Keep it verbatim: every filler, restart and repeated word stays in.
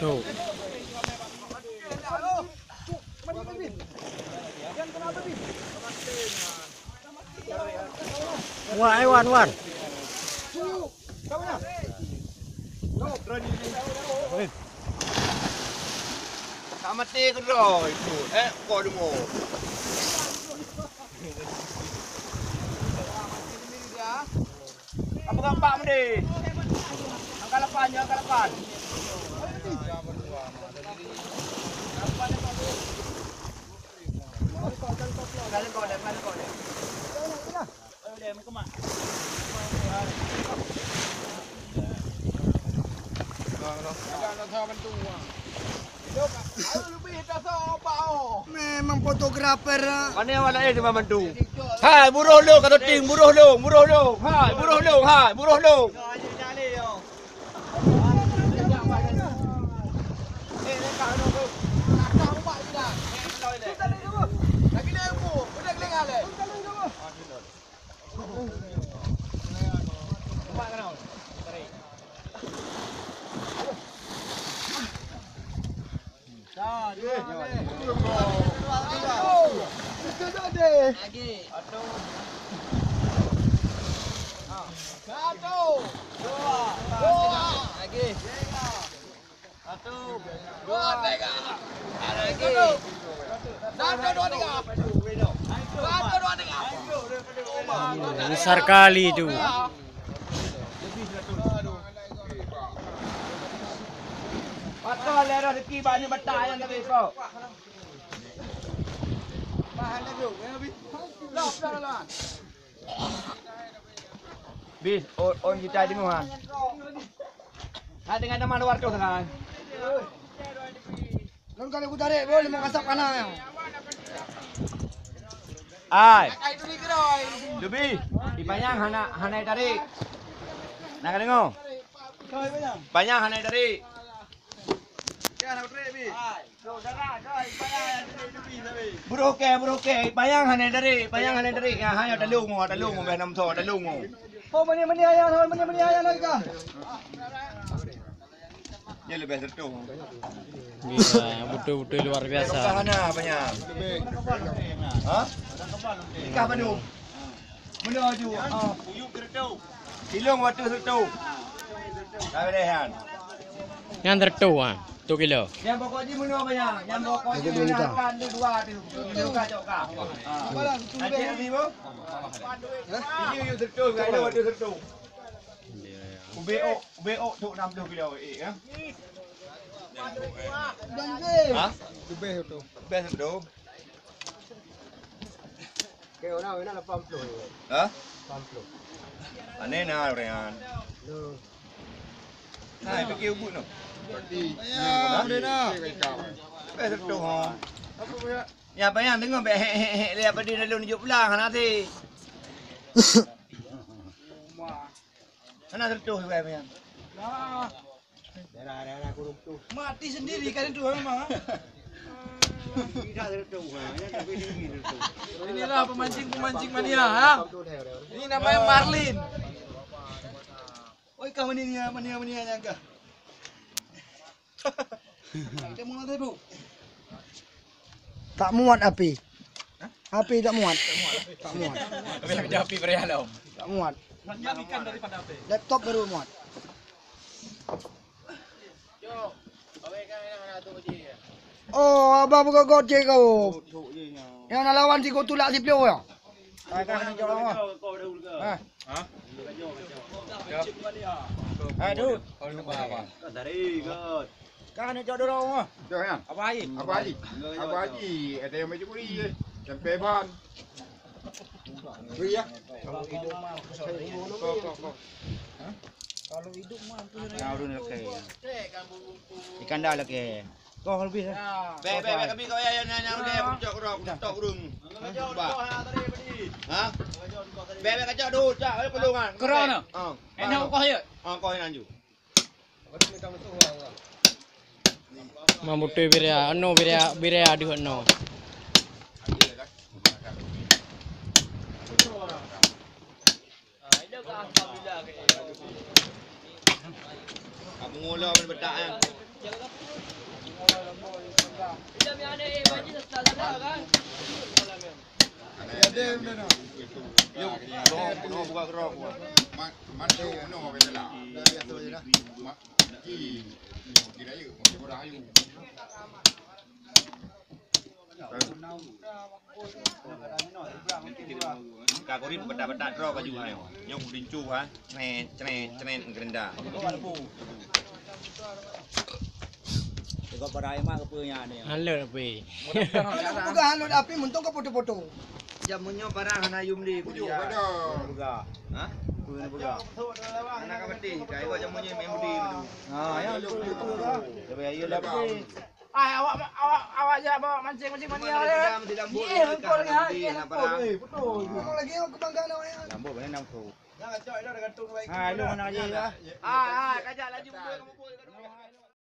Tu. Wah, ai wan, wan. Ka maté keudroe itu, eh, kok deungoe. Apa gapak mendeh? Angka lapan, angka lapan. Memang fotografer. Mana awak lain di Mamandu? Hai, buroh lôn ka syuting, buroh lôn, buroh lôn. Hai, buroh lôn, hai, buroh lôn. Besar kali tu. Patah lé rezeki bak ni, batai nyang tadi kok. Bis, oh, oh, kita di mana? Hai, dengan nama luar tu, kan? Lôn ka lheueh kutarek, boh, limong kasab kana nyoe. Ai. Leubeh, ipanyang hana, hana itarék. Na ka deungoe? Panyang hana itarék. Brôke, brôke, ipanyang hana itarék, ipanyang hana itarék. Ya, ha, ya, talung, talung, beh nam so, talung. Oh, mani, mani ayah, mani, mani ayah lagi kah? Dia lebih serta. Gila, betul-betul luar biasa. Hana banyak. Ha? Ikan bandum. Mana aju? Ah. Silong waktu situ. Dah berehan. Yang tertu ah, tu kilo. Yang pokok ji mana banyak? Yang pokok ji mana kan tu dua tu. Tu kilo ka cok ka. Ah. Nanti ni bu. Ini yu situ, ada waktu situ. Ubé ok, ubé ok tu enam puluh kilo eh ya. Ha? Ubé tu. Ubé tu. Okey, orang nak lapan puluh ni. Ha? Lapan puluh. Aneh na orang. Lu. Hai, pergi ubut tu. Berarti. Ya, udah dah. Ubé tu ha. Apa ya? Ya, apa yang tengok bek hek hek hek le apa dia lalu nunjuk pulang hana si. Hana sentuh juga apa yang. Daerah-daerah kurung tu. Mati sendiri kan itu memang. Tidak sentuh. Inilah pemancing-pemancing mania ha. Ini namanya Marlin. Oi kah mania mania mania nyangka. Kita mau nanti bu. Tak muat api. Api tak muat. Tak muat. Tapi ada api beri alam. Tak muat. Banyak ikan daripada api. Laptop baru muat. Oh, abah buka gocek kau. Yang nak lawan si kau tulak si Pio ya. Hai, kah ni jawab apa? Ha? Ha? Ha, tu. Dari kot. Kah ni jawab dulu apa? Jawab ya. Apa air? Apa air? Apa air? Ada yang macam ni. Sampai ban. Beri ya. Kalau hidup mah, aku Kalau hidup mah, aku Nah, urun lagi. Ikan dah lagi. Kau lebih. Bek, bek, bek, kami kau ya, ya, ya, ya, udah, pucak kurang, pucak kurung. Bah. Ha? Bek, bek, kacau dulu, cak, ayo pelungan. Kerana? Ah. Enak kau ya? Ah, kau yang lanjut. Mampu tu biria, no biria, biria dua no. Kamu ngolo betak ya. Ka kurit betak-betak droe ka jeuet nyoe. Nyoe kurincu ha. Cret, cret, cret, gerenda. Tengok pada ai mah kepeue nyan ni. Halo pi. Bukan halo api mentong ke foto-foto. Jam meunyoe barang hana yum di. Bujuk pada. Buka. Ha? Buka. Anak ka mati, ka iwa jam meunyoe main budi tu. Ha, ya. Tapi ayo dah. Ai, awak, awak, awak jak bawa mancing-mancing mania ya. Iya, engkau ni, ha, iya, engkau. Eh, betul. Lagi aku kebanggaan awak ya. Lambu mana enam puluh. Ha, lu mana aja lah. Ah, ah, kajak laju mundur kamu pun.